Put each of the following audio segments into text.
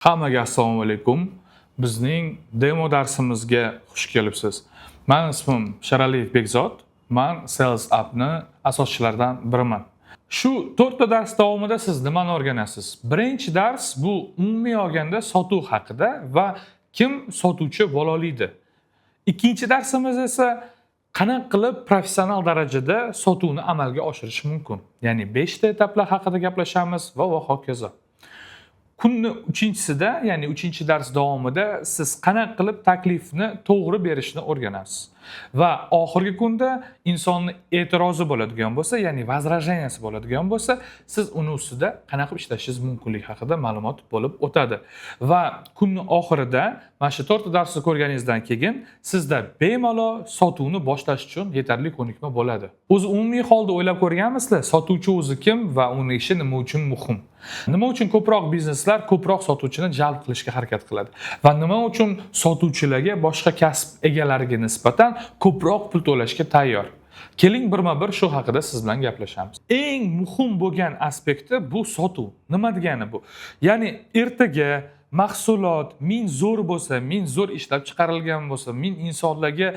Hammaga assalomu alaykum. Bizning demo darsimizga xush kelibsiz. Mani ismim Sharaliyev Bekzod. Man Sales Appni asoschilaridan biriman. Shu to'rtta dars davomida siz nimani o'rganasiz? Birinchi dars bu umumiy olganda sotuv haqida va kim sotuvchi bo'la oladi. Ikkinchi darsimiz esa qanaqa qilib professional darajada sotuvni amalga oshirish mumkin. Ya'ni 5 ta etaplar haqida gaplashamiz va hokazo. Kunni uchinchisida, ya'ni uchinchi dars davomida siz qanaqa qilib taklifni to'g'ri berishni o'rganasiz. Va oxirgi kunda insonni e'tirozi bo'ladigan bo'lsa, ya'ni возражения si bo'ladigan bo'lsa, siz uni ustida qanaqa qilib ishlashingiz mumkinligi haqida ma'lumot bo'lib o'tadi. Va kunni oxirida mana shu to'rtta darsni ko'rganingizdan keyin sizda bemalol sotuvni boshlash uchun yetarli ko'nikma bo'ladi. O'zi umumiy holda o'ylab ko'rganmisizlar, sotuvchi o'zi kim va uni ishi nima uchun muhim? Nima uchun ko'proq bizneslar ko'proq sotuvchini jalb qilishga harakat qiladi? Va nima uchun sotuvchilarga boshqa kasb egalariga nisbatan ko'proq pul to'lashga tayyor? Keling, birma-bir shu haqida siz bilan gaplashamiz. Eng muhim bo'lgan aspekti bu sotuv. Nima degani bu? Ya'ni ertaga mahsulot ming zo'r bo'lsa, ming zo'r ishlab chiqarilgan bo'lsa, ming insonlarga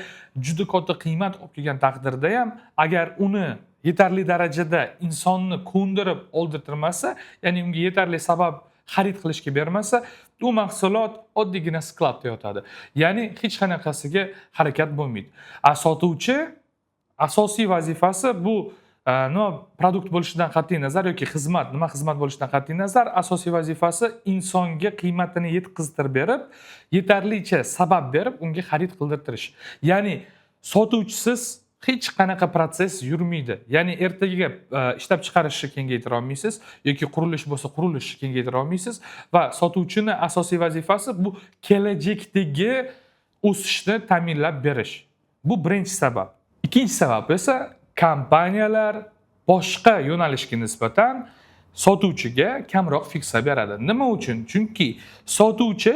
juda katta qiymat olib kelgan taqdirda ham, agar uni yetarli darajada insonni ko'ndirib oldirtirmasa, ya'ni unga yetarli sabab xarid qilishga bermasa, u mahsulot oddiygina skladda yotadi. Ya'ni hech qanaqasiga harakat bo'lmaydi. A sotuvchi asosiy vazifasi bu nima продукт bo'lishidan qat'iy nazar yoki xizmat, nima xizmat bo'lishidan qat'iy nazar, asosiy vazifasi insonga qiymatini yetkaztirib berib, yetarlicha sabab berib, unga xarid qildirtirish. Ya'ni sotuvchisiz hech qanaqa protsess yurmaydi. Ya'ni ertaga ishlab chiqarishni kengaytira olmaysiz yoki qurilish bo'lsa, qurilishni kengaytira olmaysiz va sotuvchini asosiy vazifasi bu kelajakdagi o'sishni ta'minlab berish. Bu birinchi sabab. Ikkinchi sabab esa kompaniyalar boshqa yo'nalishga nisbatan sotuvchiga kamroq fiksa beradi. Nima uchun? Chunki sotuvchi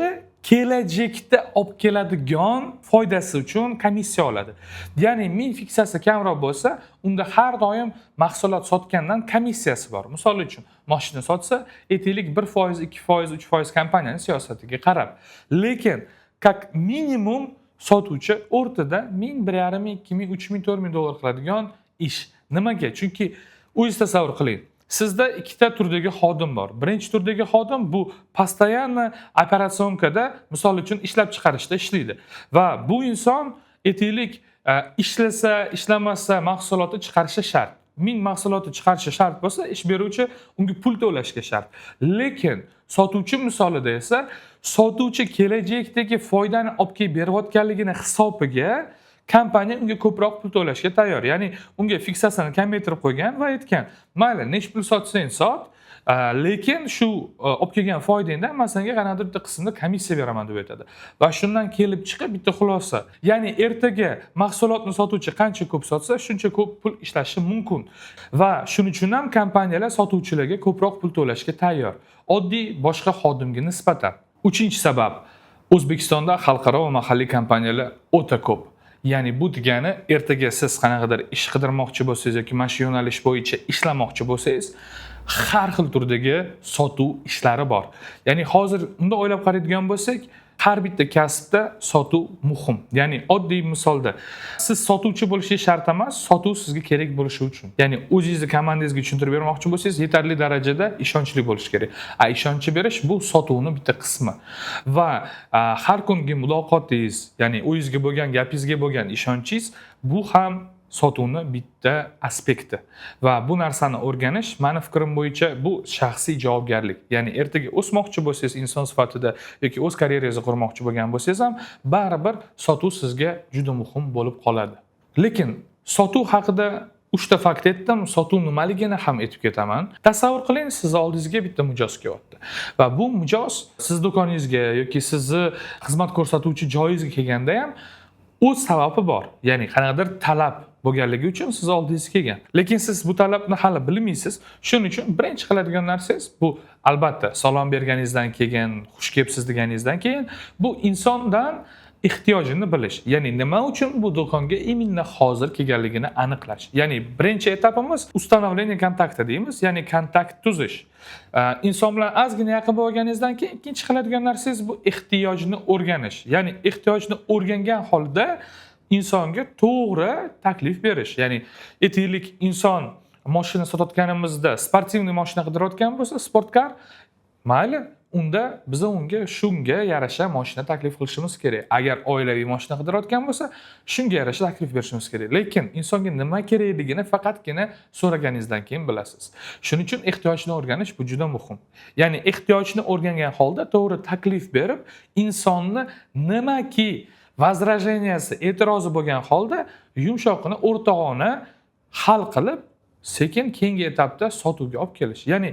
kelajakda olib keladigan foydasi uchun komissiya oladi. Ya'ni ming fiksasi kamroq bo'lsa, unda har doim mahsulot sotgandan komissiyasi bor. Misol uchun, mashina sotsa, aytaylik, 1%, 2%, 3% kompaniyaning siyosatiga qarab. Lekin как minimum sotuvchi o'rtada 1000, 1,5 ming, 2000, 3000, 4000 dollar qiladigan ish. Nimaga? Chunki o'zingiz tasavvur qiling. Sizda ikkita turdagi xodim bor. Birinchi turdagi xodim bu постоянно операционка da, misol uchun, ishlab chiqarishda ishlaydi. Va bu inson, aytaylik, ishlasa, ishlamasa mahsulotni chiqarishi shart. 1000 mahsulotni chiqarishi shart bo'lsa, ish beruvchi unga pul to'lashga shart. Lekin sotuvchi misolida esa sotuvchi kelajakdagi foydani olib kelib berayotganligini hisobiga kompaniya unga ko'proq pul to'lashga tayyor. Ya'ni unga fiksasini kamaytirib qo'ygan va aytgan: "Mayli, necha pul sotsang sot, lekin shu olib kelgan foydangdan man senga qanaqadir bitta qismida komissiya beraman", deb aytadi. Va shundan kelib chiqib bitta xulosa. Ya'ni ertaga mahsulotni sotuvchi qancha ko'p sotsa, shuncha ko'p pul ishlashi mumkin. Va shuning uchun ham kompaniyalar sotuvchilarga ko'proq pul to'lashga tayyor. Oddiy boshqa xodimga nisbatan. Uchinchi sabab: O'zbekistonda xalqaro va mahalliy kompaniyalar o'ta ko'p. Ya'ni bu degani ertaga siz qanaqadir ish qidirmoqchi bo'lsangiz yoki mana shu yo'nalish bo'yicha ishlamoqchi bo'lsangiz, har xil turdagi sotuv ishlari bor. Ya'ni hozir unda o'ylab qaraydigan bo'lsak, har bitta kasbda sotuv muhim. Ya'ni oddiy misolda siz sotuvchi bo'lishingiz shart emas, sotuv sizga kerak bo'lishi uchun. Ya'ni o'zingizni komandangizga tushuntirib bermoqchi bo'lsangiz, yetarli darajada ishonchli bo'lish kerak. A ishonchni berish bu sotuvni bitta qismi. Va har kungi muloqotingiz, ya'ni o'zingizga bo'lgan gapingizga bo'lgan ishonchingiz, bu ham sotuvni bitta aspekti. Va bu narsani o'rganish, mani fikrim bo'yicha, bu shaxsiy javobgarlik. Ya'ni ertaga o'smoqchi bo'lsangiz inson sifatida yoki o'z karyerangizni qurmoqchi bo'lgan bo'lsangiz ham, baribir sotuv sizga juda muhim bo'lib qoladi. Lekin sotuv haqida uchta fakt aytdim, sotuv nimaligini ham aytib ketaman. Tasavvur qiling, sizni oldingizga bitta mijoz kelyapti. Va bu mijoz siz do'koningizga yoki sizni xizmat ko'rsatuvchi joyingizga kelganda ham o'z sababi bor. Ya'ni qanaqadir talab bo'lganligi uchun siz oldingizga kelgan. Lekin siz bu talabni hali bilmaysiz. Shuning uchun birinchi qiladigan narsangiz bu albatta salom berganingizdan keyin, xush kelibsiz deganingizdan keyin bu insondan Ehtiyojini bilish, ya'ni nima uchun bu do'konga именно hozir kelganligini aniqlash. Ya'ni birinchi etapimiz установление контакта deymiz, ya'ni kontakt tuzish. Inson bilan ozgina yaqin bo'lganingizdan keyin ikkinchi qiladigan narsangiz bu ehtiyojni o'rganish. Ya'ni ehtiyojni o'rgangan holda insonga to'g'ri taklif berish. Ya'ni aytaylik, inson moshina sotayotganimizda спортивный moshina qidirayotgan bo'lsa, спорткар, mayli, unda biza unga shunga yarasha moshina taklif qilishimiz kerak. Agar oilaviy moshina qidirayotgan bo'lsa, shunga yarasha taklif berishimiz kerak. Lekin insonga nima kerakligini faqatgina so'raganingizdan keyin bilasiz. Shuning uchun ehtiyojni o'rganish bu juda muhim. Ya'ni ehtiyojni o'rgangan holda to'g'ri taklif berib, insonni nimaki возражения si, e'tirozi bo'lgan holda yumshoqqina, o'rtog'ona hal qilib, sekin keyingi etapda sotuvga olib kelish. Ya'ni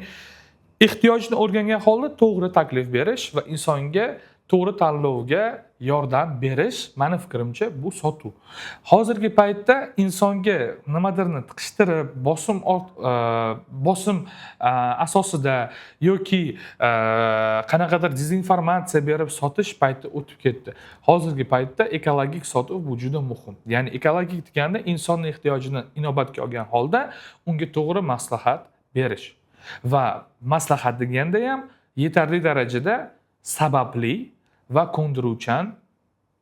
ehtiyojni o'rgangan holda to'g'ri taklif berish va insonga to'g'ri tanlovga yordam berish, mani fikrimcha, bu sotuv. Hozirgi paytda insonga nimadirni tiqishtirib, bosim asosida yoki qanaqadir dezinformatsiya berib sotish payti o'tib ketdi. Hozirgi paytda ekologik sotuv bu juda muhim. Ya'ni ekologik deganda insonni ehtiyojini inobatga olgan holda unga to'g'ri maslahat berish. Va maslahat deganda ham yetarli darajada sababli va ko'ndiruvchan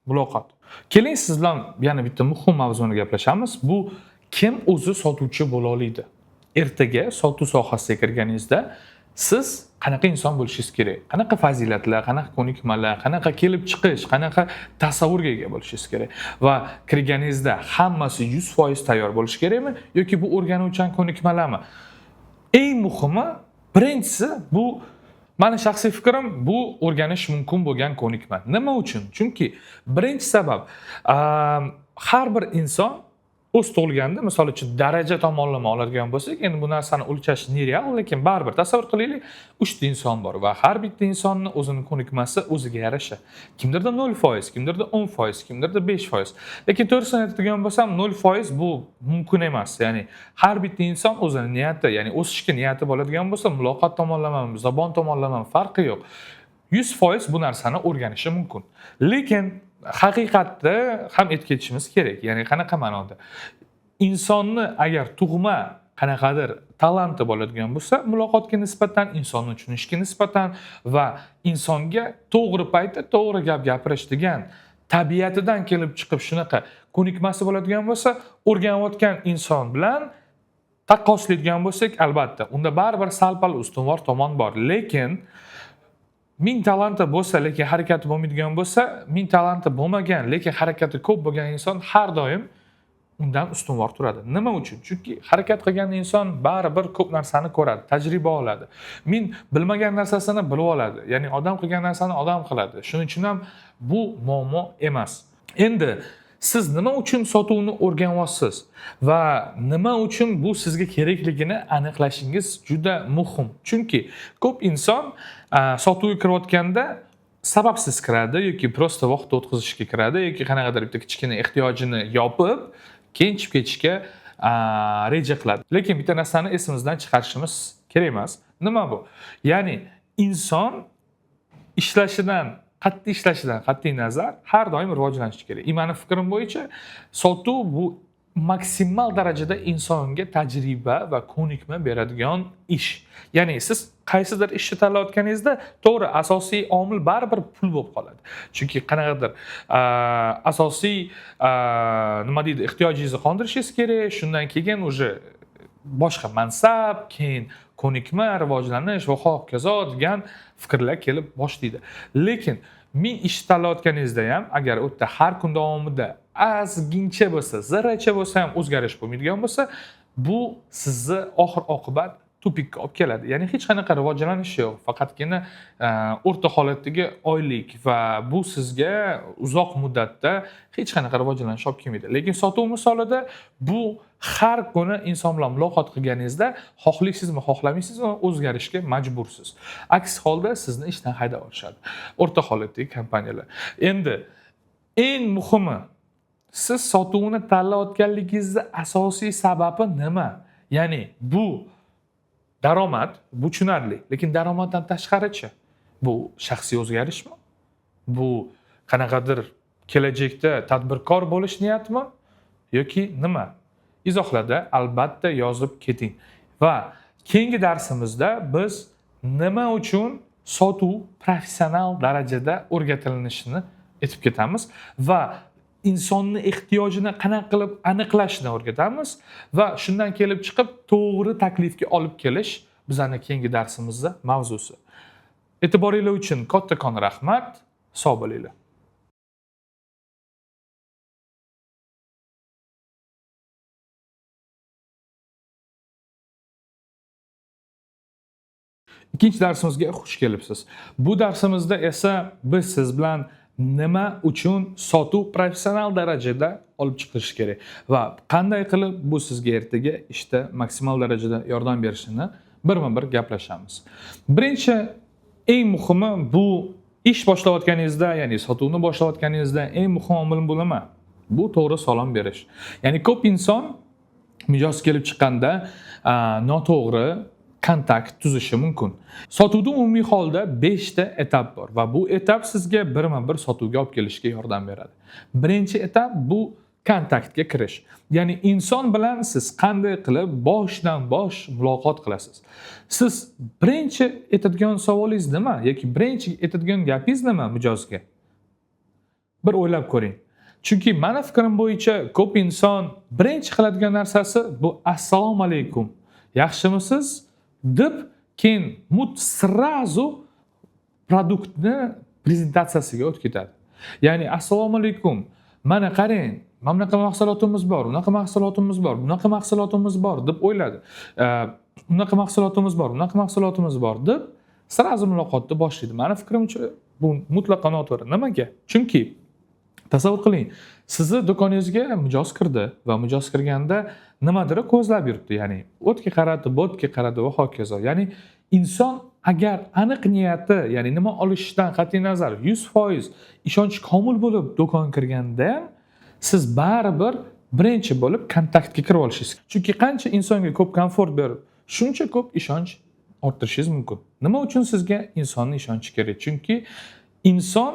muloqot. Keling, siz bilan yana bitta muhim mavzuni gaplashamiz. Bu kim o'zi sotuvchi bo'la oladi? Ertaga sotuv sohasiga kirganingizda siz qanaqa inson bo'lishingiz kerak? Qanaqa fazilatlar, qanaqa ko'nikmalar, qanaqa kelib chiqish, qanaqa tasavvurga ega bo'lishingiz kerak? Va kirganingizda hammasi 100% tayyor bo'lishi kerakmi yoki bu o'rganuvchan ko'nikmalarmi? Eng muhimi, birinchisi, bu mani shaxsiy fikrim, bu o'rganish mumkin bo'lgan ko'nikma. Nima uchun? Chunki birinchi sabab, har bir inson o'z tug'ilganda, misol uchun, daraja tomonlama oladigan bo'lsak, endi bu narsani o'lchash нереал, lekin baribir tasavvur qilaylik, uchta inson bor va har bitta insonni o'zini ko'nikmasi o'ziga yarasha. Kimdirda 0%, kimdirda 10%, kimdirda 5%. Lekin to'g'risini aytadigan bo'lsam, 0% bu mumkin emas. Ya'ni har bitta inson o'zini niyati, ya'ni o'sishga niyati bo'ladigan bo'lsa, muloqot tomonlamami, zabon tomonlamami, farqi yo'q. 100% bu narsani o'rganishi mumkin. Lekin haqiqatda ham aytib ketishimiz kerak. Ya'ni qanaqa ma'noda? Insonni agar tug'ma qanaqadir talanti bo'ladigan bo'lsa, muloqotga nisbatan, insonni tushunishga nisbatan va insonga to'g'ri paytda to'g'ri gap gapirish degan tabiatidan kelib chiqib shunaqa ko'nikmasi bo'ladigan bo'lsa, o'rganayotgan inson bilan taqqoslaydigan bo'lsak, albatta, unda baribir sal-pal ustunvor tomon bor. Lekin 1000 talanti bo'lsa, lekin harakati bo'lmaydigan bo'lsa, 1000 talanti bo'lmagan, lekin harakati ko'p bo'lgan inson har doim undan ustunvor turadi. Nima uchun? Chunki harakat qilgan inson baribir ko'p narsani ko'radi, tajriba oladi. Min bilmagan narsasini bilib oladi. Ya'ni odam qilgan narsani odam qiladi. Shuning uchun ham bu muammo emas. Endi siz nima uchun sotuvni o'rganyapsiz va nima uchun bu sizga kerakligini aniqlashingiz juda muhim. Chunki ko'p inson sotuvga kirayotganda sababsiz kiradi yoki просто vaqt o'tkazishga kiradi yoki qanaqadir bitta kichkina ehtiyojini yopib, keyin chiqib ketishga reja qiladi. Lekin bitta narsani esimizdan chiqarishimiz kerak emas. Nima bu? Ya'ni inson ishlashidan, qattiq ishlashidan qat'iy nazar har doim rivojlanishi kerak. И mani fikrim bo'yicha sotuv bu maksimal darajada insonga tajriba va ko'nikma beradigan ish. Ya'ni siz qaysidir ishni tanlayotganingizda, to'g'ri, asosiy omil baribir pul bo'lib qoladi. Chunki qanaqadir asosiy nima deydi, ehtiyojingizni qondirishingiz kerak, shundan keyin уже boshqa mansab, keyin ko'nikma, rivojlanish va hokazo degan fikrlar kelib boshlaydi. Lekin 1000 ish tanlayotganingizda ham, agar u yerda har kun davomida ozgincha bo'lsa, zarracha bo'lsa ham o'zgarish bo'lmaydigan bo'lsa, bu sizni oxir oqibat тупик ka olib keladi. Ya'ni hech qanaqa rivojlanish yo'q, faqatgina o'rta holatdagi oylik va bu sizga uzoq muddatda hech qanaqa rivojlanish olib kelmaydi. Lekin sotuv misolida bu har kuni inson bilan muloqot qilganingizda, xohlaysizmi, xohlamaysizmi, o'zgarishga majbursiz. Aks holda sizni ishdan haydab yuborishadi o'rta holatdagi kompaniyalar. Endi eng muhimi, siz sotuvni tanlayotganligingizni asosiy sababi nima? Ya'ni bu daromad, bu tushunarli, lekin daromaddan tashqarichi? Bu shaxsiy o'zgarishmi? Bu qanaqadir Kelajakda tadbirkor bo'lish niyatimi yoki nima? Izohlarda albatta yozib keting. Va keyingi darsimizda biz nima uchun sotuv professional darajada o'rgatilinishini aytib ketamiz va insonni ehtiyojini qanaqa qilib aniqlashni o'rgatamiz va shundan kelib chiqib to'g'ri taklifga olib kelish bizning keyingi darsimizda mavzusi. E'tiboringlar uchun kattakon rahmat. Sog' bo'linglar. Ikkinchi darsimizga xush kelibsiz. Bu darsimizda esa biz siz bilan nima uchun sotuv professional darajada olib chiqilishi kerak va qanday qilib bu sizga ertaga ishda maksimal darajada yordam berishini birma-bir gaplashamiz. Birinchi, eng muhimi bu ish boshlayotganingizda, ya'ni sotuvni boshlayotganingizda eng muhim omil bu nima? Bu to'g'ri salom berish. Ya'ni ko'p inson mijoz kelib chiqqanda noto'g'ri kontakt tuzishi mumkin. Sotuvda umumiy holda 5 ta etap bor va bu etap sizga birma-bir sotuvga olib kelishga yordam beradi. Birinchi etap bu kontaktga kirish. Ya'ni inson bilan siz qanday qilib boshdan bosh muloqot qilasiz. Siz birinchi aytadigan savolingiz nima yoki birinchi aytadigan gapingiz nima mijozga? Bir o'ylab ko'ring. Chunki meni fikrim bo'yicha ko'p inson birinchi qiladigan narsasi bu assalomu alaykum, yaxshimisiz deb keyin сразу produktni prezentatsiyasiga o'tib ketadi. Ya'ni assalomu alaykum, mana qarang, mana bunaqa mahsulotimiz bor, unaqa mahsulotimiz bor, bunaqa mahsulotimiz bor deb o'yladi. Unaqa mahsulotimiz bor, unaqa mahsulotimiz bor deb сразу muloqotni boshlaydi. Meni fikrimcha bu mutlaqo noto'g'ri. Nimaga? Chunki tasavvur qiling, sizni do'koningizga mijoz kirdi va mijoz kirganda nimadir ko'zlab yuribdi. Ya'ni o'tga qaradi, bo'tga qaradi va hokazo. Ya'ni inson agar aniq niyati, ya'ni nima olishdan qat'iy nazar 100% ishonch komil bo'lib do'kon kirganda ham siz baribir birinchi bo'lib kontaktga kirib olishingiz. Chunki qancha insonga ko'p komfort berib, shuncha ko'p ishonch orttirishingiz mumkin. Nima uchun sizga insonning ishonchi kerak? Chunki inson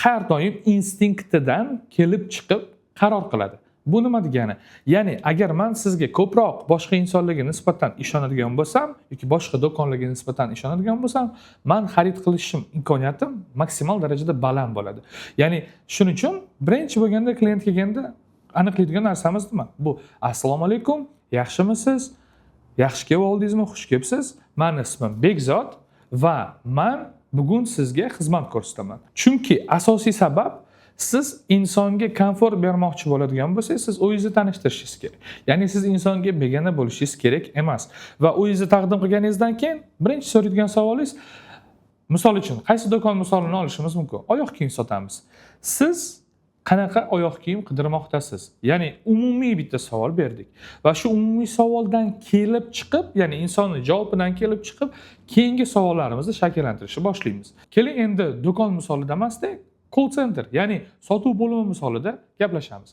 har doim instinktidan kelib chiqib qaror qiladi. Bu nima degani? Ya'ni agar men sizga ko'proq boshqa insonlarga nisbatan ishonadigan bo'lsam yoki boshqa do'konlarga nisbatan ishonadigan bo'lsam, men xarid qilishim imkoniyatim maksimal darajada baland bo'ladi. Ya'ni shuning uchun birinchi bo'lganda klient kelganda aniqlaydigan narsamiz nima? Bu assalomu alaykum, yaxshimisiz? Yaxshi kelib oldingizmi? Xush kelibsiz. Meni ismim Bekzod va men bugun sizga xizmat ko'rsataman. Chunki asosiy sabab siz insonga komfort bermoqchi bo'ladigan bo'lsangiz, siz o'zingizni tanishtirishingiz kerak. Ya'ni siz insonga begona bo'lishingiz kerak emas. Va o'zingizni taqdim qilganingizdan keyin birinchi so'raydigan savolingiz, misol uchun, qaysi do'kon misolini olishimiz mumkin? Oyoq kiyim sotamiz. Siz qanaqa oyoq kiyim qidirmoqdasiz? Ya'ni umumiy bitta savol berdik. Va shu umumiy savoldan kelib chiqib, ya'ni insonning javobidan kelib chiqib, keyingi savollarimizni shakllantirishni boshlaymiz. Keling endi do'kon misolida emasda, call center, ya'ni sotuv bo'limi misolida gaplashamiz.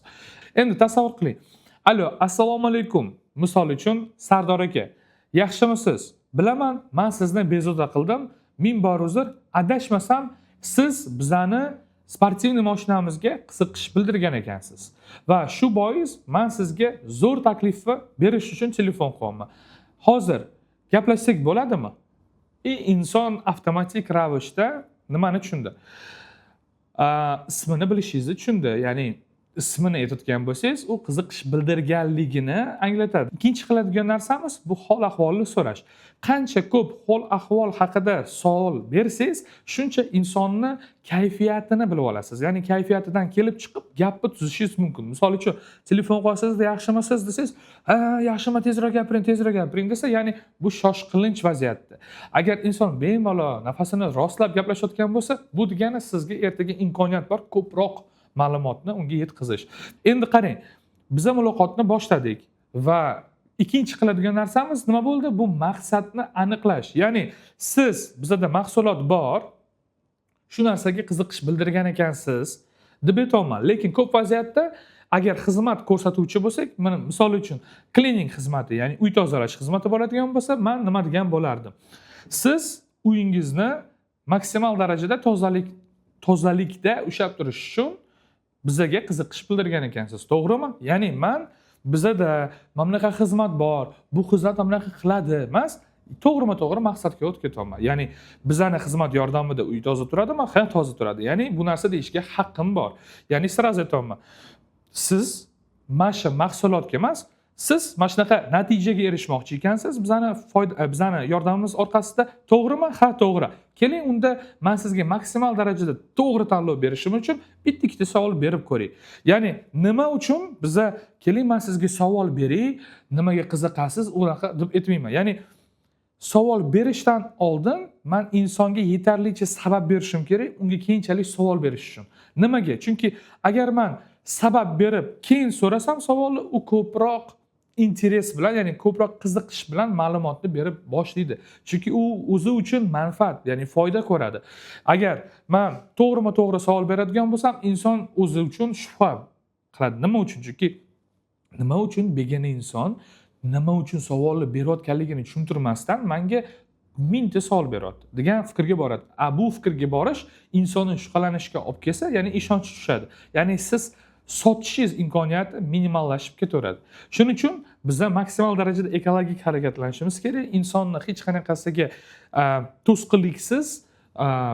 Endi tasavvur qiling. Alo, assalomu alaykum. Misol uchun Sardor aka, yaxshimisiz? Bilaman, men sizni bezovta qildim. Ming bor uzr, adashmasam siz bizani sportivniy mashinamizga qiziqish bildirgan ekansiz. Va shu bois men sizga zo'r taklifni berish uchun telefon qilyapman. Hozir gaplashsak bo'ladimi? Inson avtomatik ravishda nimani tushundi? Ismini bilishingizni tushundi. Ya'ni ismini aytayotgan bo'lsangiz, u qiziqish bildirganligini anglatadi. Ikkinchi qiladigan narsamiz bu hol ahvolni so'rash. Qancha ko'p hol ahvol haqida savol bersangiz, shuncha insonni kayfiyatini bilib olasiz. Ya'ni kayfiyatidan kelib chiqib gapni tuzishingiz mumkin. Misol uchun, telefon qilsangiz, yaxshimisiz desangiz, ha, yaxshimi, tezroq gapiring, tezroq gapiring desa, ya'ni bu shoshqilinch vaziyatda. Agar inson bemalol nafasini rostlab gaplashayotgan bo'lsa, bu degani sizga ertaga imkoniyat bor ko'proq ma'lumotni unga yetkazish. Endi qarang, biz muloqotni boshladik va ikkinchi qiladigan narsamiz nima bo'ldi? Bu maqsadni aniqlash. Ya'ni siz bizda mahsulot bor, shu narsaga qiziqish bildirgan ekansiz deb aytaman. Lekin ko'p vaziyatda agar xizmat ko'rsatuvchi bo'lsak, mana misol uchun cleaning xizmati, ya'ni uy tozalash xizmati bo'ladigan bo'lsa, men nima degan bo'lardim? Siz uyingizni maksimal darajada tozalikda ushlab turish uchun Bizaga qiziqish bildirgan ekansiz, to'g'rimi? Ya'ni man bizada mana bunaqa xizmat bor, bu xizmat mana bunaqa qiladi emas, to'g'rima to'g'ri maqsadga o'tib ketyapman. Ya'ni bizani xizmat yordamida uy toza turadimi? Ha, toza turadi. Ya'ni bu narsa deyishga haqqim bor. Ya'ni сразу aytyapman, siz mana shu mahsulotga emas, siz mana shunaqa natijaga erishmoqchi ekansiz bizani foyda, bizani yordamimiz orqasida, to'g'rimi? Ha, to'g'ri. Keling, unda man sizga maksimal darajada to'g'ri tanlov berishim uchun bitta ikkita savol berib ko'ray. Ya'ni nima uchun biza keling, man sizga savol beray, nimaga qiziqasiz, unaqa deb aytmayman. Ya'ni savol berishdan oldin man insonga yetarlicha sabab berishim kerak unga keyinchalik savol berish uchun. Nimaga? Chunki agar man sabab berib, keyin so'rasam savolni, u ko'proq интерес bilan, ya'ni ko'proq qiziqish bilan ma'lumotni berib boshlaydi, chunki u o'zi uchun manfaat, ya'ni foyda ko'radi. Agar man to'g'rima to'g'ri savol beradigan bo'lsam, inson o'zi uchun shubha qiladi. Nima uchun? Chunki nima uchun begona inson nima uchun savolni berayotganligini tushuntirmasdan manga mingta savol beryapti degan fikrga boradi. A bu fikrga borish insonni shubhalanishga olib kelsa, ya'ni ishonch tushadi, ya'ni siz sotishingiz imkoniyati minimallashib ketaveradi. Shuning uchun biza maksimal darajada ekologik harakatlanishimiz kerak, insonni hech qanaqasiga to'sqinliksiz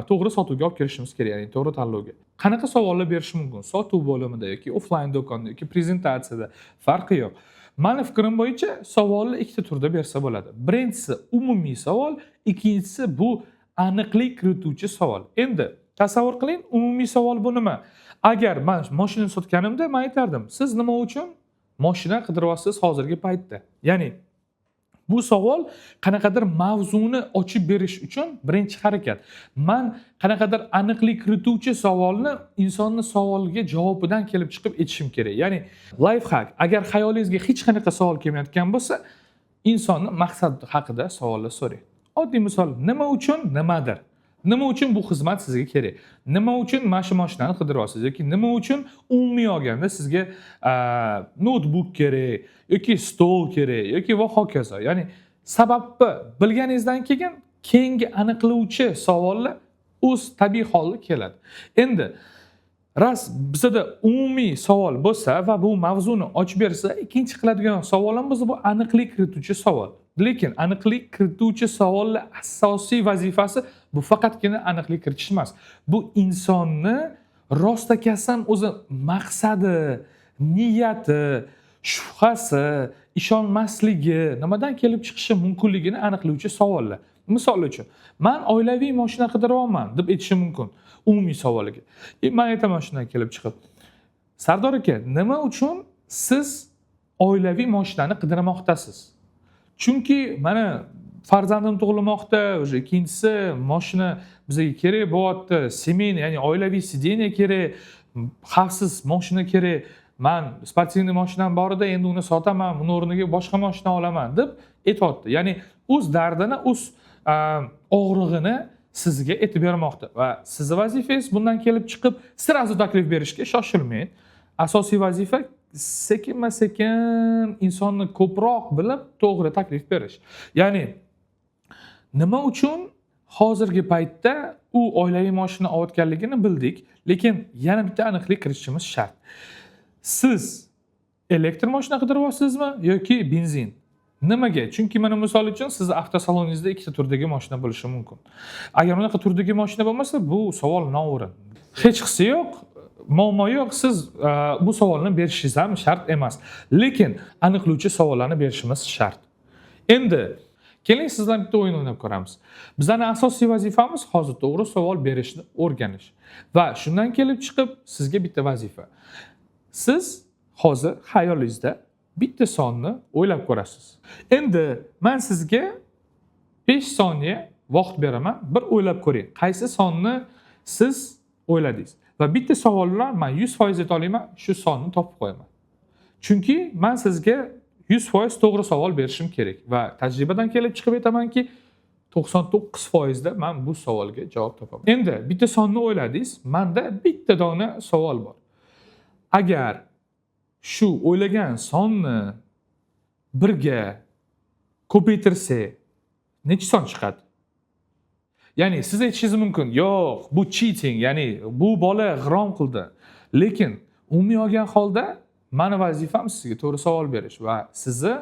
to'g'ri sotuvga olib kelishimiz kerak, ya'ni to'g'ri tanlovga. Qanaqa savollar berish mumkin sotuv bo'limida yoki offlayn do'konda yoki prezentatsiyada, farqi yo'q. Mani fikrim bo'yicha savolni ikkita turda bersa bo'ladi. Birinchisi umumiy savol, ikkinchisi bu aniqlik kirituvchi savol. Endi tasavvur qiling, umumiy savol bu nima? Agar man moshina sotganimda, man aytardim: "Siz nima uchun moshina qidiryapsiz hozirgi paytda?" Ya'ni bu savol qanaqadir mavzuni ochib berish uchun birinchi harakat. Man qanaqadir aniqlik kirituvchi savolni insonni savoliga javobidan kelib chiqib aytishim kerak. Ya'ni лайфхак: agar xayolingizga hech qanaqa savol kelmayotgan bo'lsa, insonni maqsad haqida savollar so'rang. Oddiy misol: nima uchun nimadir, nima uchun bu xizmat sizga kerak, nima uchun mana shu mashinani qidiryapsiz yoki nima uchun umumiy olganda sizga noutbuk kerak yoki stol kerak yoki va hokazo. Ya'ni sababni bilganingizdan keyin keyingi aniqlovchi savollar o'z tabiiy holda keladi. Endi rost bizada umumiy savol bo'lsa va bu mavzuni ochib bersa, ikkinchi qiladigan savolimiz bu aniqlik kirituvchi savol. Lekin aniqlik kirituvchi savolni asosiy vazifasi bu faqatgina aniqlik kiritish emas, bu insonni rostakasam o'zi maqsadi, niyati, shubhasi, ishonmasligi nimadan kelib chiqishi mumkinligini aniqlovchi savollar. Misol uchun, "Man oilaviy moshina qidiryapman", deb aytishi mumkin umumiy savoliga. Man aytaman shundan kelib chiqib: "Sardor aka, nima uchun siz oilaviy moshinani qidirmoqdasiz?" "Chunki mana farzandim tug'ilmoqda уже, ikkinchisi, moshina bizga kerak bo'lyapti, семейный, ya'ni oilaviy сиденье kerak, xavfsiz moshina kerak. Man спортивный moshinam bor edi, endi uni sotaman, uni o'rniga boshqa moshina olaman", deb aytyapti. Ya'ni o'z dardini, o'z og'rig'ini sizga aytib bermoqda va sizni vazifangiz bundan kelib chiqib сразу taklif berishga shoshilmang. Asosiy vazifa sekinma sekin insonni ko'proq bilib, to'g'ri taklif berish. Ya'ni nima uchun hozirgi paytda u oilaviy moshina olayotganligini bildik, lekin yana bitta aniqlik kiritishimiz shart. Siz elektr moshina qidiryapsizmi yoki benzin? Nimaga? Chunki mana misol uchun sizni avtosaloningizda ikkita turdagi moshina bo'lishi mumkin. Agar unaqa turdagi moshina bo'lmasa, bu savol noo'rin, hechqisi yo'q, muammo yo'q, siz bu savolni berishingiz ham shart emas. Lekin aniqlovchi savollarni berishimiz shart. Endi keling, siz bilan bitta o'yin o'ynab ko'ramiz. Bizani asosiy vazifamiz hozir to'g'ri savol berishni o'rganish va shundan kelib chiqib sizga bitta vazifa. Siz hozir xayolingizda bitta sonni o'ylab ko'rasiz. Endi man sizga 5 soniya vaqt beraman, bir o'ylab ko'ring, qaysi sonni siz o'yladingiz. Va bitta savol bilan man 100% ayta olaman, shu sonni topib qo'yaman, chunki man sizga 100% to'g'ri savol berishim kerak va tajribadan kelib chiqib aytamanki, 99%da man bu savolga javob topaman. Endi bitta sonni o'yladingiz, manda bitta dona savol bor: agar shu o'ylagan sonni birga ko'paytirsak, necha son chiqadi? Ya'ni siz aytishingiz mumkin: "Yo'q, bu cheating, ya'ni bu bola g'irrom qildi". Lekin Umumiy olgan holda mani vazifam sizga to'g'ri savol berish va sizni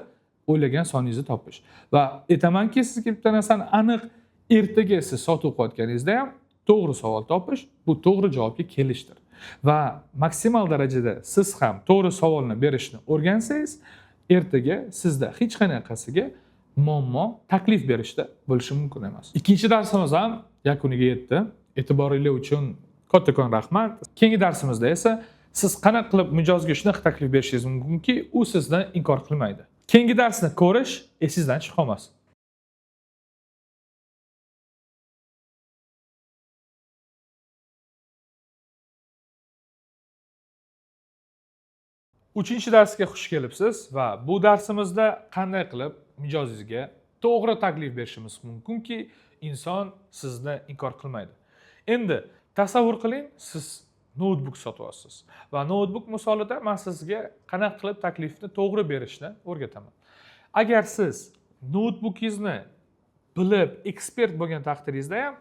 o'ylagan soningizni topish. Va aytamanki, sizga bitta narsani aniq, ertaga siz sotuv qilayotganingizda ham to'g'ri savol topish bu to'g'ri javobga kelishdir. Va maksimal darajada siz ham to'g'ri savolni berishni o'rgansangiz, ertaga sizda hech qanaqasiga muammo taklif berishda bo'lishi mumkin emas. Ikkinchi darsimiz ham yakuniga yetdi. E'tiboringiz uchun kattakon rahmat. Keyingi darsimizda esa siz qanaqa qilib mijozga shunaqa taklif berishingiz mumkinki, u sizni inkor qilmaydi. Keyingi darsni ko'rish esingizdan chiqib qolmasin. Uchinchi darsga xush kelibsiz va bu darsimizda qanday qilib mijozingizga to'g'ri taklif berishimiz mumkinki, inson sizni inkor qilmaydi. Endi tasavvur qiling, siz noutbuk sotyapsiz va noutbuk misolida men sizga qanaqa qilib taklifni to'g'ri berishni o'rgataman. Agar siz noutbukingizni bilib ekspert bo'lgan taqdiringizda ham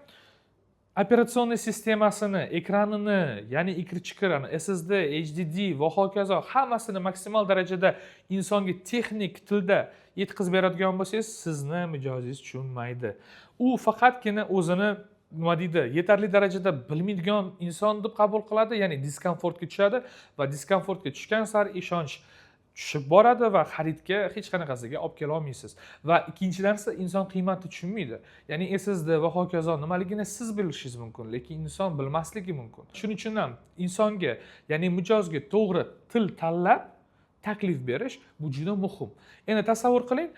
operatsion sistemasini, ekranini, ya'ni ikir-chikirani, SSD, HDD va hokazo hammasini maksimal darajada insonga texnik tilda yetkazib beradigan bo'lsangiz, sizni mijozingiz tushunmaydi. U faqatgina o'zini nima deydi, yetarli darajada bilmaydigan inson deb qabul qiladi, ya'ni diskomfortga tushadi va diskomfortga tushgan sari ishonch tushib boradi va xaridga hech qanaqasiga olib kela olmaysiz. Va ikkinchi narsa, inson qiymatni tushunmaydi. Ya'ni SSD va hokazo nimaligini siz bilishingiz mumkin, lekin inson bilmasligi mumkin. Shuning uchun ham insonga, ya'ni mijozga to'g'ri til tanlab taklif berish bu juda muhim. Endi tasavvur qiling,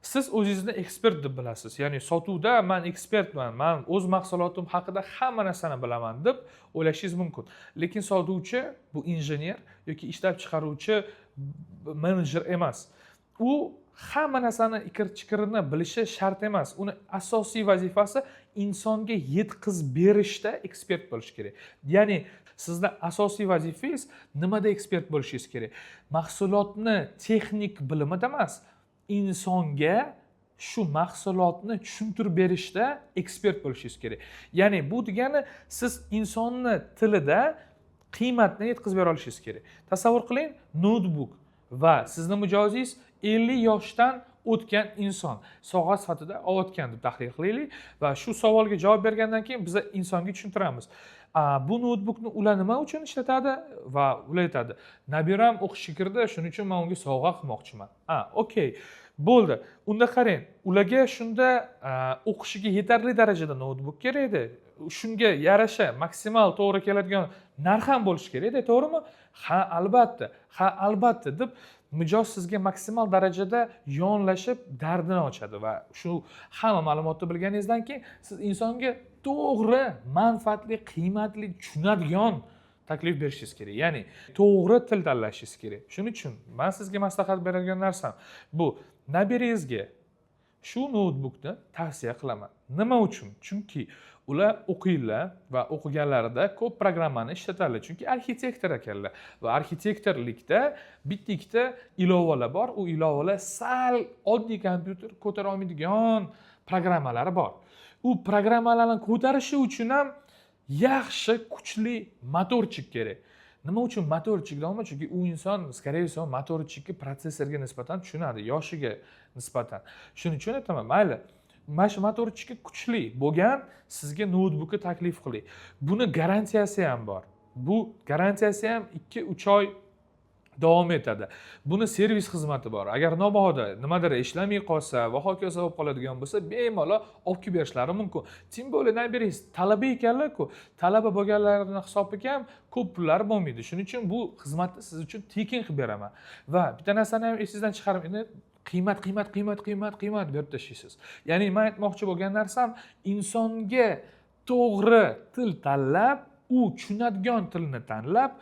siz o'zingizni ekspert deb bilasiz. Ya'ni sotuvda men ekspertman, men o'z mahsulotim haqida hamma narsani bilaman deb o'ylashingiz mumkin. Lekin sotuvchi bu injener yoki ishlab chiqaruvchi menejer emas. U hamma narsani ikir-chikirini bilishi shart emas. Uni asosiy vazifasi insonga yetkazib berishda ekspert bo'lish kerak. Ya'ni sizni asosiy vazifangiz nimada ekspert bo'lishingiz kerak? Mahsulotni texnik bilimida emas, insonga shu mahsulotni tushuntirib berishda ekspert bo'lishingiz kerak. Ya'ni bu degani siz insonni tilida qiymatni yetkazib bera olishingiz kerak. Tasavvur qiling, noutbuk va sizni mijozingiz 50 yoshdan o'tgan inson sovg'a sifatida olayotgan deb tahlil qilaylik va shu savolga javob bergandan keyin biz insonga tushuntiramiz. Bu noutbukni ular nima uchun ishlatadi va ular aytadi, nabiram o'qishga kirdi, shuning uchun men unga sovg'a qilmoqchiman. Okey. Bo'ldi. Unda qarang, ularga shunda o'qishiga yetarli darajada noutbuk kerak edi. Shunga yarasha maksimal to'g'ri keladigan narx ham bo'lishi kerak edi, to'g'rimi? Ha, albatta. Ha, albatta deb mijoz sizga maksimal darajada yonlashib dardini ochadi va shu hamma ma'lumotni bilganingizdan keyin siz insonga to'g'ri, manfaatli, qiymatli, tushunadigan taklif berishingiz kerak. Ya'ni to'g'ri til tanlashingiz kerak. Shuning uchun men sizga maslahat beradigan narsam bu nabirangizga shu noutbukni tavsiya qilaman. Nima uchun? Chunki ular o'qiydilar va o'qiganlarida ko'p programmani ishlatadilar. Chunki arxitektor ekanlar va arxitektorlikda bitta-ikkita ilovalar bor. U ilovalar sal oddiy kompyuter ko'tara olmaydigan programmalari bor. U programmalarni ko'tarishi uchun ham yaxshi, kuchli motorchik kerak. Nima uchun motorchik deyman? Chunki u inson, скорее всего, motorchikni protsessorga nisbatan tushunadi, yoshiga nisbatan. Shuning uchun aytaman, mayli, mana shu motorchiki kuchli bo'lgan sizga noutbukni taklif qiling. Buni garantiyasi ham bor. Bu garantiyasi ham 2-3 oy davom etadi. Buni servis xizmati bor. Agar mabodo nimadir ishlamay qolsa va hokazo bo'lib qoladigan bo'lsa, bemalol olib kelib berishlari mumkin. Тем более nabirasiz talaba ekanlar-ku, talaba bo'lganlarini hisobiga ham ko'p pullari bo'lmaydi. Shuning uchun bu xizmatni siz uchun tekin qilib beraman. Va bitta narsani ham esingizdan chiqarmang. Endi qiymat, qiymat, qiymat, qiymat, qiymat berib tashlaysiz. Ya'ni men aytmoqchi bo'lgan narsam, insonga to'g'ri til tanlab, u tushunadigan tilni tanlab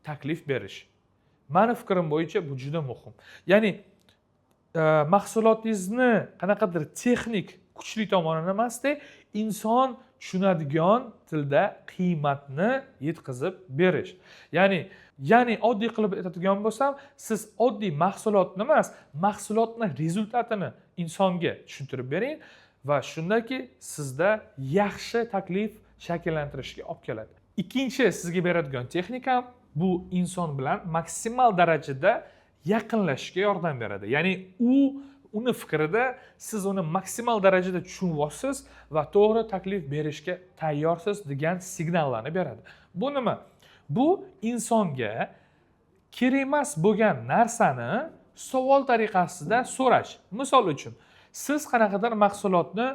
taklif berish. Mani fikrim bo'yicha bu juda muhim. Ya'ni mahsulotingizni qanaqadir texnik kuchli tomonini emasda, inson tushunadigan tilda qiymatni yetkazib berish. Ya'ni oddiy qilib aytadigan bo'lsam, siz oddiy mahsulotni emas, mahsulotni rezultatini insonga tushuntirib bering va shundaki sizda yaxshi taklif shakllantirishga olib keladi. Ikkinchi sizga beradigan texnikam bu inson bilan maksimal darajada yaqinlashishga yordam beradi. Ya'ni uni fikrida siz uni maksimal darajada tushunyapsiz va to'g'ri taklif berishga tayyorsiz degan signallarni beradi. Bu nima? Bu insonga kerak emas bo'lgan narsani savol tariqasida so'rash. Misol uchun, siz qanaqadir mahsulotni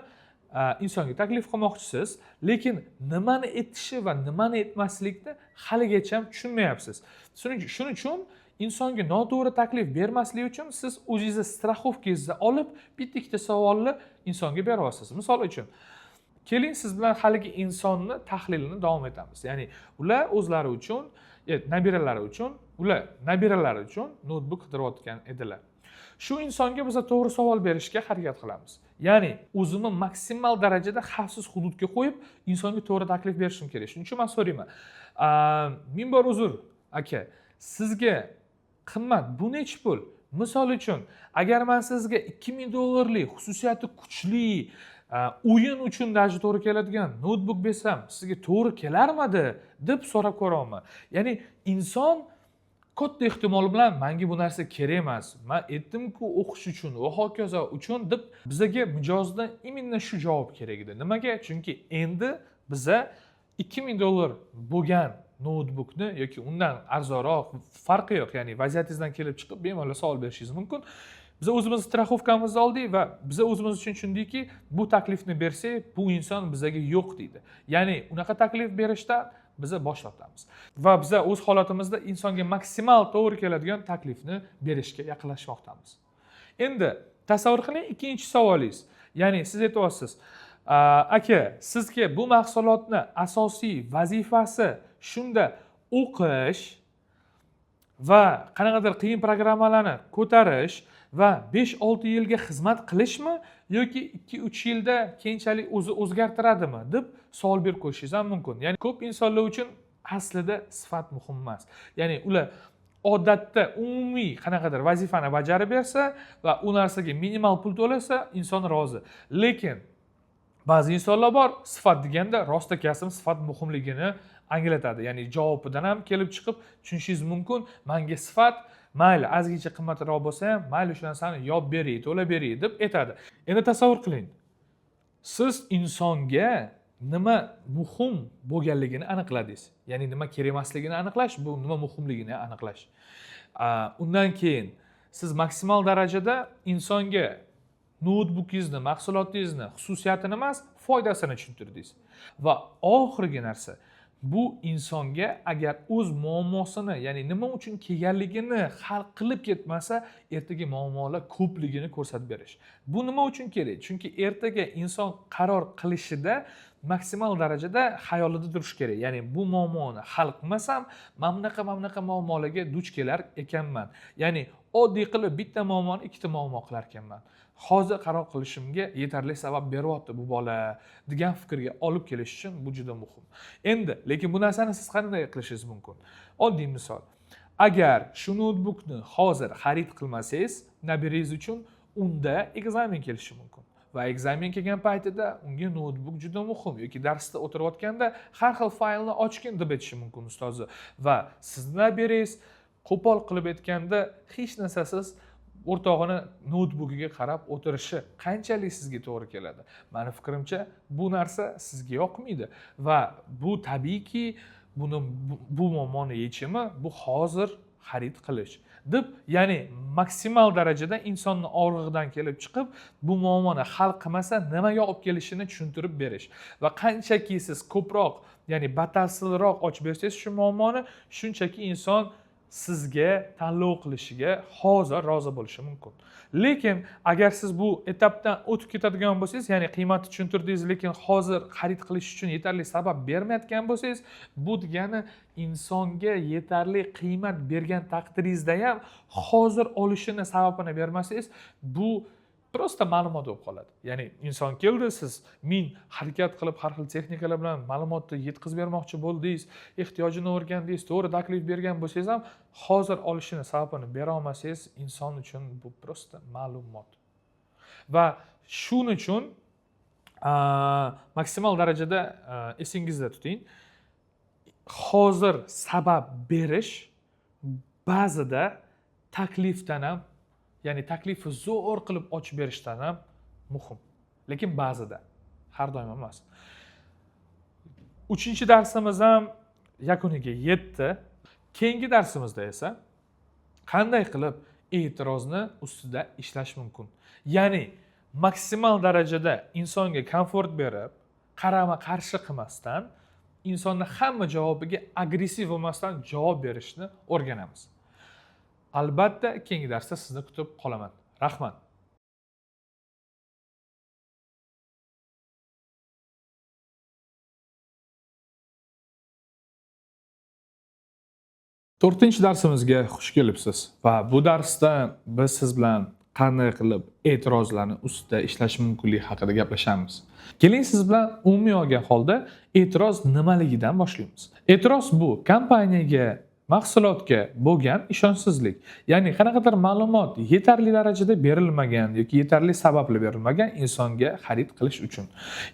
insonga taklif qilmoqchisiz, lekin nimani aytishi va nimani aytmaslikni haligacha tushunmayapsiz. Shuning uchun insonga noto'g'ri taklif bermaslik uchun siz o'zingizni страховка ngizni olib, bitta ikkita savolni insonga beryapsiz. Misol uchun, keling, siz bilan haligi insonni tahlilini davom etamiz. Ya'ni ular o'zlari uchun, nabiralari uchun, ular nabiralari uchun noutbuk qidirayotgan edilar. Shu insonga biz to'g'ri savol berishga harakat qilamiz. Ya'ni o'zimni maksimal darajada xavfsiz hududga qo'yib, insonga to'g'ri taklif berishim kerak. Shuning uchun man so'rayman: "Ming bor uzr, aka, sizga qimmat, bu nechi pul? Misol uchun, agar man sizga 2000 dollarlik, xususiyati kuchli, o'yin uchun даже to'g'ri keladigan noutbuk bersam, sizga to'g'ri kelarmidi?" deb so'rab ko'ryapman. Ya'ni inson katta ehtimol bilan "Manga bu narsa kerak emas, man aytdimku, o'qish uchun va hokazo uchun" deb, bizaga mijozdan именно shu javob kerak edi. Nimaga? Chunki endi biza 2000 dollar bo'lgan noutbukni yoki undan arzonroq, farqi yo'q, ya'ni vaziyatingizdan kelib chiqib bemalol savol berishingiz mumkin. Biz o'zimiz страховка mizni oldik va biza o'zimiz uchun tushundikki, bu taklifni bersak, bu inson bizaga yo'q deydi. Ya'ni unaqa taklif berishdan biza bosh tortamiz va biza o'z holatimizda insonga maksimal to'g'ri keladigan taklifni berishga yaqinlashmoqdamiz. Endi tasavvur qiling, ikkinchi savolingiz, ya'ni siz aytyapsiz: "Aka, sizga bu mahsulotni asosiy vazifasi shunda o'qish va qanaqadir qiyin programmalarni ko'tarish va 5-6 yilga xizmat qilishmi yoki 2-3 yilda keyinchalik o'zi o'zgartiradimi?" deb savol berib qo'yishingiz ham mumkin. Ya'ni ko'p insonlar uchun aslida sifat muhim emas. Ya'ni ular odatda umumiy qanaqadir vazifani bajarib bersa va u narsaga minimal pul to'lasa, inson rozi. Lekin ba'zi insonlar bor, sifat deganda rostakasm sifat muhimligini anglatadi. Ya'ni javobidan ham kelib chiqib tushunishingiz mumkin: "Manga sifat, mayli, ozgincha qimmatroq bo'lsa ham mayli, shu narsani yopib beray, to'lab beray", deb aytadi. Endi tasavvur qiling, siz insonga nima muhim bo'lganligini aniqladingiz. Ya'ni nima kerak emasligini aniqlash, bu nima muhimligini aniqlash. Undan keyin siz maksimal darajada insonga noutbukingizni, mahsulotingizni xususiyatini emas, foydasini tushuntirdingiz. Va oxirgi narsa, bu insonga agar o'z muammosini, ya'ni nima uchun kelganligini hal qilib ketmasa, ertaga muammolar ko'pligini ko'rsatib berish. Bu nima uchun kerak? Chunki ertaga inson qaror qilishida maksimal darajada xayolida turishi kerak. Ya'ni bu muammoni hal qilmasam, mana bunaqa, mana bunaqa muammolarga duch kelar ekanman. Ya'ni oddiy qilib bitta muammoni ikkita muammo qilar ekanman. Hozir qaror qilishimga yetarli sabab beryapti bu bola degan fikrga olib kelish uchun bu juda muhim. Endi lekin bu narsani siz qanday qilishingiz mumkin? Oddiy misol: agar shu noutbukni hozir xarid qilmasangiz nabirangiz uchun, unda экзамен kelishi mumkin va экзамен kelgan paytida unga noutbuk juda muhim yoki darsda o'tirayotganda har xil faylni ochgin deb aytishi mumkin ustozi va sizni nabirangiz, qo'pol qilib aytganda, hech narsasiz o'rtog'ini noutbukiga qarab o'tirishi qanchalik sizga to'g'ri keladi? Mani fikrimcha, bu narsa sizga yoqmaydi va bu tabiiyki, bu muammoni yechimi bu hozir xarid qilish deb. Ya'ni maksimal darajada insonni og'rig'idan kelib chiqib, bu muammoni hal qilmasa nimaga olib kelishini tushuntirib berish. Va qanchaki siz ko'proq, ya'ni batafsilroq ochib bersangiz shu muammoni, shunchaki inson sizga tanlov qilishiga hozir rozi bo'lishi mumkin. Lekin agar siz bu etapdan o'tib ketadigan bo'lsangiz, ya'ni qiymatni tushuntirdingiz, lekin hozir xarid qilish uchun yetarli sabab bermayotgan bo'lsangiz, bu degani insonga yetarli qiymat bergan taqdiringizda ham hozir olishini sababini bermasangiz, bu просто ma'lumot bo'lib qoladi. Ya'ni inson keldi, siz ming harakat qilib, har xil texnikalar bilan ma'lumotni yetkazib bermoqchi bo'ldingiz, ehtiyojini o'rgandingiz, to'g'ri taklif bergan bo'lsangiz ham, hozir olishini sababini bera olmasangiz, inson uchun bu просто ma'lumot. Va shuning uchun maksimal darajada esingizda tuting. Hozir sabab berish ba'zida taklifdan ham, ya'ni taklifni zo'r qilib ochib berishdan ham muhim. Lekin ba'zida, har doim emas. Uchinchi darsimiz ham yakuniga yetdi. Keyingi darsimizda esa qanday qilib e'tirozni ustida ishlash mumkin? Ya'ni maksimal darajada insonga komfort berib, qarama-qarshi qilmasdan, insonni hamma javobiga agressiv bo'lmasdan javob berishni o'rganamiz. Albatta, keyingi darsda sizni kutib qolaman. Rahmat. To'rtinchi darsimizga xush kelibsiz va bu darsda biz siz bilan qanday qilib e'tirozlarni ustida ishlash mumkinligi haqida gaplashamiz. Keling, siz bilan umumiy olgan holda e'tiroz nimaligidan boshlaymiz. E'tiroz bu kompaniyaga, mahsulotga bo'lgan ishonchsizlik. Ya'ni qanaqadir ma'lumot yetarli darajada berilmagan yoki yetarli sababli berilmagan insonga xarid qilish uchun.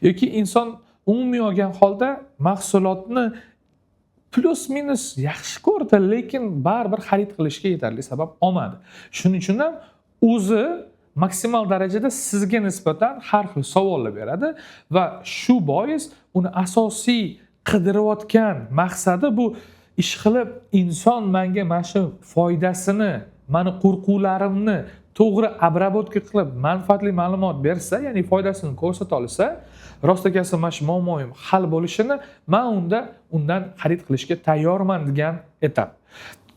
Yoki inson umumiy olgan holda mahsulotni plus minus yaxshi ko'rdi, lekin baribir xarid qilishga yetarli sabab olmadi. Shuning uchun ham o'zi maksimal darajada sizga nisbatan har xil savollar beradi va shu bois uni asosiy qidirayotgan maqsadi bu ish qilib inson menga mana shu foydasini, meni qo'rquvlarimni to'g'ri обработка qilib manfaatli ma'lumot bersa, ya'ni foydasini ko'rsata olsa, rostakasi mana shu muammoim hal bo'lishini men undan xarid qilishga tayyorman degan etap.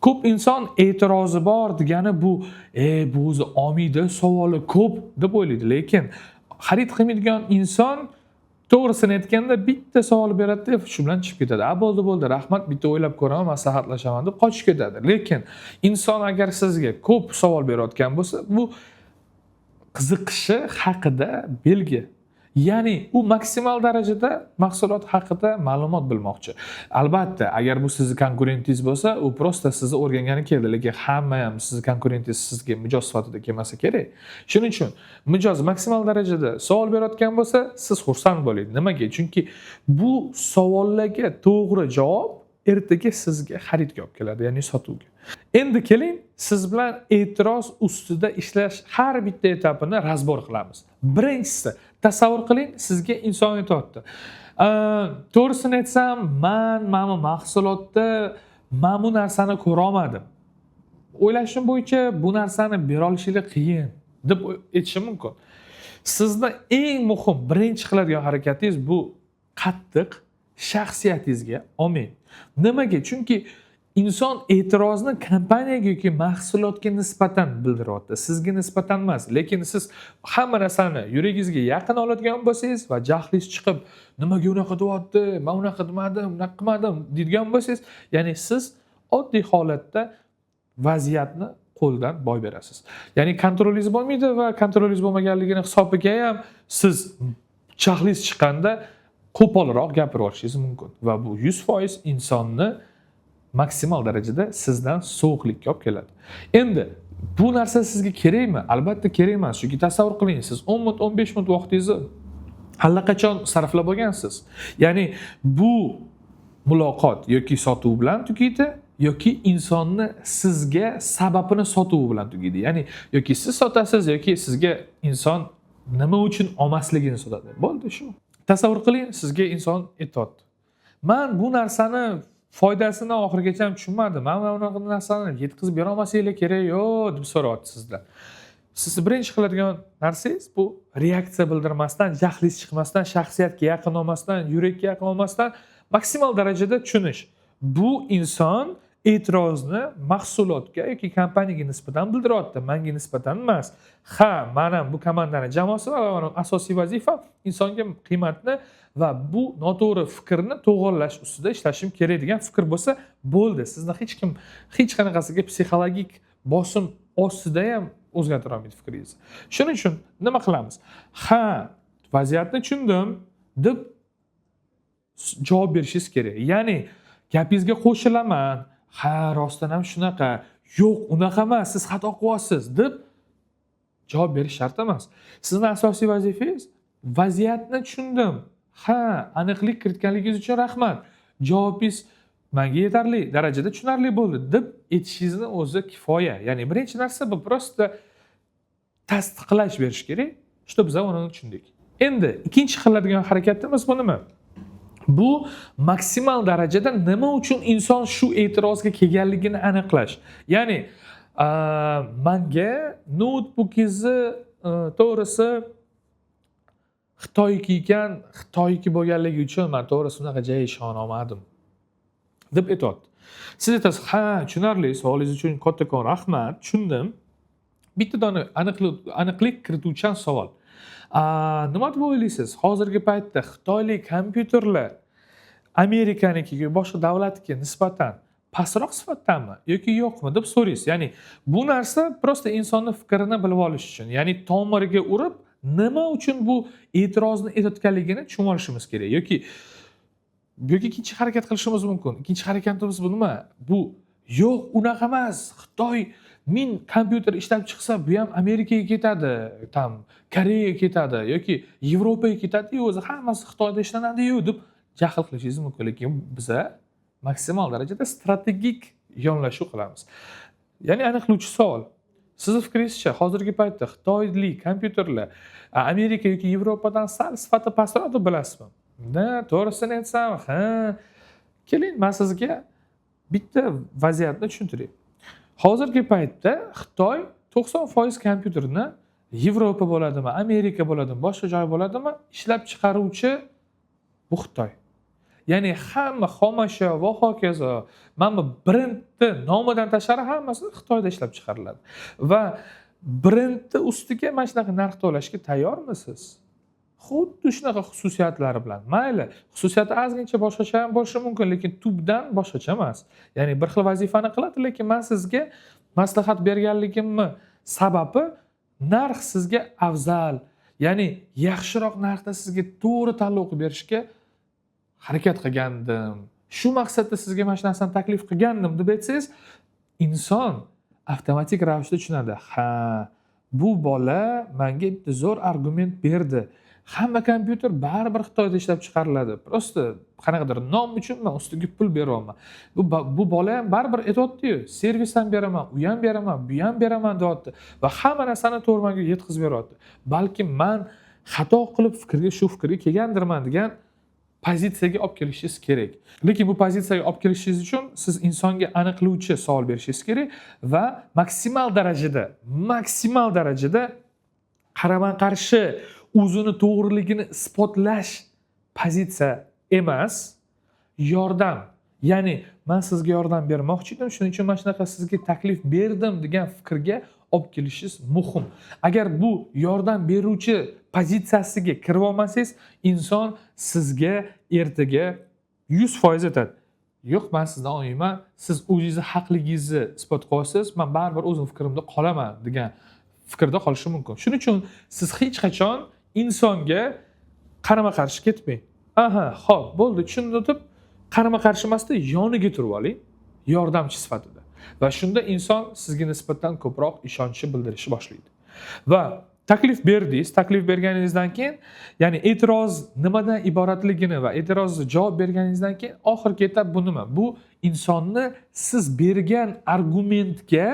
Ko'p inson e'tirozi bor degani bu, bu o'zi omiyda savoli ko'p deb o'ylaydi, lekin xarid qilmaydigan inson to'g'risini aytganda bitta savol beradi-da, shu bilan chiqib ketadi. A bo'ldi, bo'ldi, rahmat, bitta o'ylab ko'raman, maslahatlashaman deb qochib ketadi. Lekin inson agar sizga ko'p savol berayotgan bo'lsa, bu qiziqishi haqida belgi. Ya'ni u maksimal darajada mahsulot haqida ma'lumot bilmoqchi. Albatta, agar bu sizni konkurentingiz bo'lsa, u prosta sizni o'rgangani keldi, lekin hamma ham sizni konkurentingiz sizga mijoz sifatida kelmasa kerak. Shuning uchun mijoz maksimal darajada savol berayotgan bo'lsa, siz xursand bo'ling. Nimaga? Chunki bu savollarga to'g'ri javob ertaga sizga xaridga olib keladi, ya'ni sotuvga. Endi keling, siz bilan e'tiroz ustida ishlash har bitta etapini razbor qilamiz. Birinchisi, tasavvur qiling, sizga inson aytyapti. To'g'risini aytsam, men mana bu mahsulotda mana bu narsani ko'ra olmadim. O'ylashim bo'yicha bu narsani bera olishingiz qiyin deb aytishim mumkin. Sizni eng muhim birinchi qiladigan harakatingiz bu qattiq shaxsiyatingizga olmang. Nimaga? Chunki inson e'tirozni kompaniyaga yoki mahsulotga nisbatan bildiryapti, sizga nisbatan emas. Lekin siz hamma narsani yuragingizga yaqin oladigan bo'lsangiz va jahlingiz chiqib, nimaga unaqa deyapti, men unaqa demadim, unaqa qilmadim deydigan bo'lsangiz, ya'ni siz oddiy holatda vaziyatni qo'ldan boy berasiz. Ya'ni kontrolingiz bo'lmaydi va kontrolingiz bo'lmaganligini hisobiga ham siz jahlingiz chiqqanda qo'polroq gapirib yuborishingiz mumkin va bu 100% insonni maksimal darajada sizdan sovuqlikka olib keladi. Endi bu narsa sizga kerakmi? Albatta kerak emas. Chunki tasavvur qiling, siz 10 minut, 15 minut vaqtingizni allaqachon sarflab bo'lgansiz. Ya'ni bu muloqot yoki sotuv bilan tugaydi, yoki insonni sizga sababini sotuvi bilan tugaydi. Ya'ni yoki siz sotasiz, yoki sizga inson nima uchun olmasligini sotadi. Bo'ldi shu. Tasavvur qiling, sizga inson aytyapti. Men bu narsani foydasini oxirigacha ham tushunmadim. Men bunaqa narsani yetkazib bera olmasanglar kerak yo'q deb so'rayapti sizdan. Siz birinchi qiladigan narsangiz bu reaksiya bildirmasdan, jahlingiz chiqmasdan, shaxsiyatga yaqin olmasdan, yurakka yaqin olmasdan maksimal darajada tushunish. Bu inson e'tirozni mahsulotga yoki kompaniyaga nisbatan bildiryapti, menga nisbatan emas. Ha, men ham bu komandani jamoasi va mening asosiy vazifam insonga qiymatni va bu noto'g'ri fikrni to'g'irlash ustida ishlashim kerak degan fikr bo'lsa, bo'ldi. Sizni hech kim hech qanaqasiga psixologik bosim ostida ham o'zgartira olmaydi fikringizni. Shuning uchun nima qilamiz? Ha, vaziyatni tushundim deb javob berishingiz kerak. Ya'ni gapingizga qo'shilaman. Ha, rostdan ham shunaqa. Yo'q, unaqa emas, siz xato qilyapsiz deb javob berish shart emas. Sizning asosiy vazifangiz vaziyatni tushundim. Ha, aniqlik kiritganligingiz uchun rahmat. Javobingiz Manga yetarli darajada tushunarli bo'ldi, deb aytishingizni o'zi kifoya. Ya'ni birinchi narsa bu просто tasdiqlash berish kerak, что biz uni tushundik. Endi ikkinchi qiladigan harakatimiz bu nima? Bu maksimal darajada nima uchun inson shu e'tirozga kelganligini aniqlash. Ya'ni manga noutbukingizni to'g'risi Xitoyniki ekan, Xitoyniki bo'lganligi uchun man to'g'risi unaqa joy ishona olmadim, deb aytyapti. Siz aytasiz: "Ha, tushunarli, savolingiz uchun kattakon rahmat, tushundim. Bitta dona aniqlik kirituvchan savol. Nima deb o'ylaysiz, hozirgi paytda xitoylik kompyuterlar Amerikanikiga, boshqa davlatga nisbatan pastroq sifatdami yoki yo'qmi?" deb so'raysiz. Ya'ni bu narsa просто insonni fikrini bilib olish uchun, ya'ni tomiriga urib, nima uchun bu e'tirozni aytayotganligini tushunib olishimiz kerak. Yoki ikkinchi harakat qilishimiz mumkin. Ikkinchi harakatimiz bu nima? Bu: "Yo'q, unaqa emas, Xitoy ming kompyuter ishlab chiqsa, bu ham Amerikaga ketadi, там Koreyaga ketadi yoki Yevropaga ketadiyu, o'zi hammasi Xitoyda ishlanadiyu", deb jahl qilishingiz mumkin. Lekin biza maksimal darajada strategik yondashuv qilamiz. Ya'ni aniqlovchi savol: "Sizni fikringizcha, hozirgi paytda xitoylik kompyuterlar Amerika yoki Yevropadan sal sifati pastroq deb bilasizmi?" "Да, to'g'risini aytsam, ha." "Keling, man sizga bitta vaziyatni tushuntiray. Hozirgi paytda Xitoy 90% kompyuterni Yevropa bo'ladimi, Amerika bo'ladimi, boshqa joy bo'ladimi, ishlab chiqaruvchi bu Xitoy. Ya'ni hamma xomashyo va hokazo, mana bu brendni nomidan tashqari hammasi Xitoyda ishlab chiqariladi va brendni ustiga mana shunaqa narx to'lashga tayyormisiz? Xuddi shunaqa xususiyatlari bilan. Mayli, xususiyati ozgincha boshqacha ham bo'lishi mumkin, lekin tubdan boshqacha emas. Ya'ni bir xil vazifani qiladi, lekin man sizga maslahat berganligimni sababi narx sizga afzal, ya'ni yaxshiroq narxda sizga to'g'ri tanlov qilib berishga harakat qilgandim. Shu maqsadda sizga mana shu narsani taklif qilgandim", deb aytsangiz, inson avtomatik ravishda tushunadi. Ha, bu bola menga bitta zo'r argument berdi. Hamma kompyuter baribir Xitoyda ishlab chiqariladi. Просто qanaqadir nom uchun man ustiga pul beryapman. Bu bola ham baribir aytyapti-yu, servis ham beraman, u ham beraman, bu ham beraman deyapti va hamma narsani to'g'ri menga yetkazib beryapti. Balkim man xato qilib shu fikrga kelgandirman, degan pozitsiyaga olib kelishingiz kerak. Lekin bu pozitsiyaga olib kelishingiz uchun siz insonga aniqlovchi savol berishingiz kerak va maksimal darajada qarama qarshi o'zini to'g'riligini isbotlash pozitsiya emas, yordam. Ya'ni man sizga yordam bermoqchi edim, shuning uchun mana shunaqa sizga taklif berdim, degan fikrga olib kelishingiz muhim. Agar bu yordam beruvchi pozitsiyasiga kirib olmasangiz, inson sizga ertaga 100% aytadi: "Yo'q, man sizdan olmayman, siz o'zingizni haqligingizni isbot qilyapsiz, man baribir o'zim fikrimda qolaman", degan fikrda qolishi mumkin. Shuning uchun siz hech qachon insonga qarama qarshi ketmang. "Aha, ho'p, bo'ldi, tushundim", deb qarama qarshi emasda, yoniga turib oling yordamchi sifatida va shunda inson sizga nisbatan ko'proq ishonchni bildirishni boshlaydi. Va taklif berdingiz, taklif berganingizdan keyin, ya'ni e'tiroz nimadan iboratligini va e'tirozni javob berganingizdan keyin oxirgi etap bu nima? Bu insonni siz bergan argumentga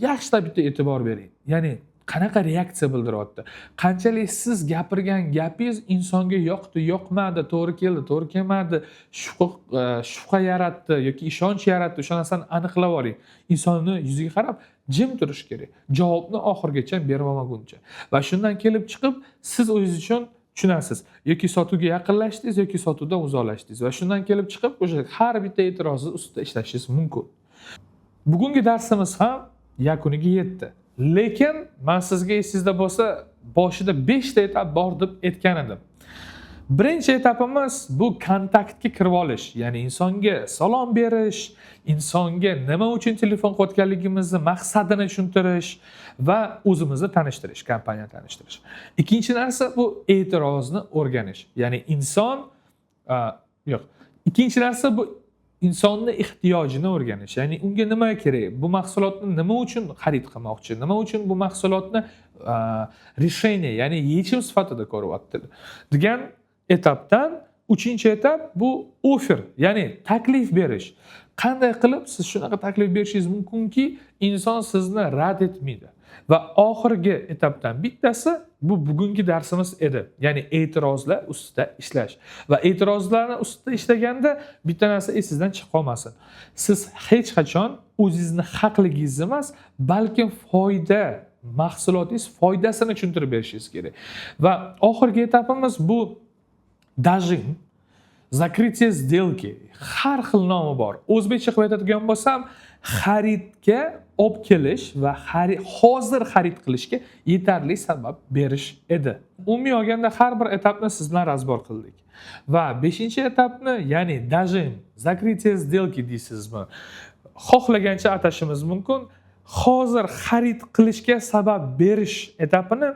yaxshilab bitta e'tibor bering. Ya'ni qanaqa reaksiya bildiryapti, qanchalik siz gapirgan gapingiz insonga yoqdi, yoqmadi, to'g'ri keldi, to'g'ri kelmadi, shubha yaratdi yoki ishonch yaratdi, o'sha narsani aniqlab oling. Insonni yuziga qarab jim turish kerak, javobni oxirigacha berib olmaguncha. Va shundan kelib chiqib siz o'zingiz uchun tushunasiz: yoki sotuvga yaqinlashdingiz, yoki sotuvdan uzoqlashdingiz va shundan kelib chiqib o'sha har bitta e'tirozni ustida ishlashingiz mumkin. Bugungi darsimiz ham yakuniga yetdi, lekin man sizga, esingizda bo'lsa, boshida beshta etap bor deb aytgan edim. Birinchi etapimiz bu kontaktga kirib olish, ya'ni insonga salom berish, insonga nima uchun telefon qilayotganligimizni maqsadini tushuntirish va o'zimizni tanishtirish, kompaniyani tanishtirish. Ikkinchi narsa bu e'tirozni o'rganish, ya'ni inson yo'q, ikkinchi narsa bu insonni ehtiyojini o'rganish, ya'ni unga nima kerak, bu mahsulotni nima uchun xarid qilmoqchi, nima uchun bu mahsulotni решение, ya'ni yechim sifatida ko'ryapti degan etapdan. Uchinchi etap bu оффер, ya'ni taklif berish. Qanday qilib siz shunaqa taklif berishingiz mumkinki, inson sizni rad etmaydi? Va oxirgi etapdan bittasi bu bugungi darsimiz edi, ya'ni e'tirozlar ustida ishlash. Va e'tirozlarni ustida ishlaganda bitta narsa esingizdan chiqib qolmasin: siz hech qachon o'zingizni haqligingizni emas, balkim foyda, mahsulotingiz foydasini tushuntirib berishingiz kerak. Va oxirgi etapimiz bu дожим, закрытие сделки, har xil nomi bor. O'zbekcha qilib aytadigan bo'lsam, xaridga olib kelish va hozir xarid qilishga yetarli sabab berish edi. Umumiy olganda, har bir etapni siz bilan разбор qildik va beshinchi etapni, ya'ni дожим, закрытие сделки deysizmi, xohlagancha atashimiz mumkin, hozir xarid qilishga sabab berish etapini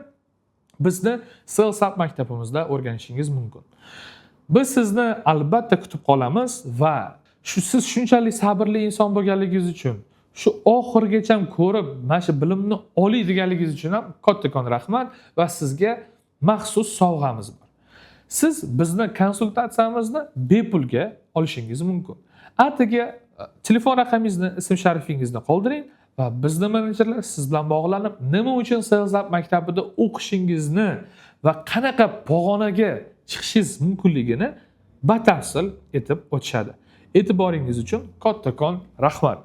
bizni Sales Up maktabimizda o'rganishingiz mumkin. Biz sizni albatta kutib qolamiz va shu siz shunchalik sabrli inson bo'lganligingiz uchun, shu oxirigacha ko'rib, mana shu bilimni olay deganligingiz uchun ham kattakon rahmat va sizga maxsus sovg'amiz bor. Siz bizni konsultatsiyamizni bepulga olishingiz mumkin. Atigi telefon raqamingizni, ism sharifingizni qoldiring va bizni menejerlar siz bilan bog'lanib, nima uchun Sales Up maktabida o'qishingizni va qanaqa pog'onaga chiqishingiz mumkinligini batafsil aytib o'tishadi. E'tiboringiz uchun kattakon rahmat.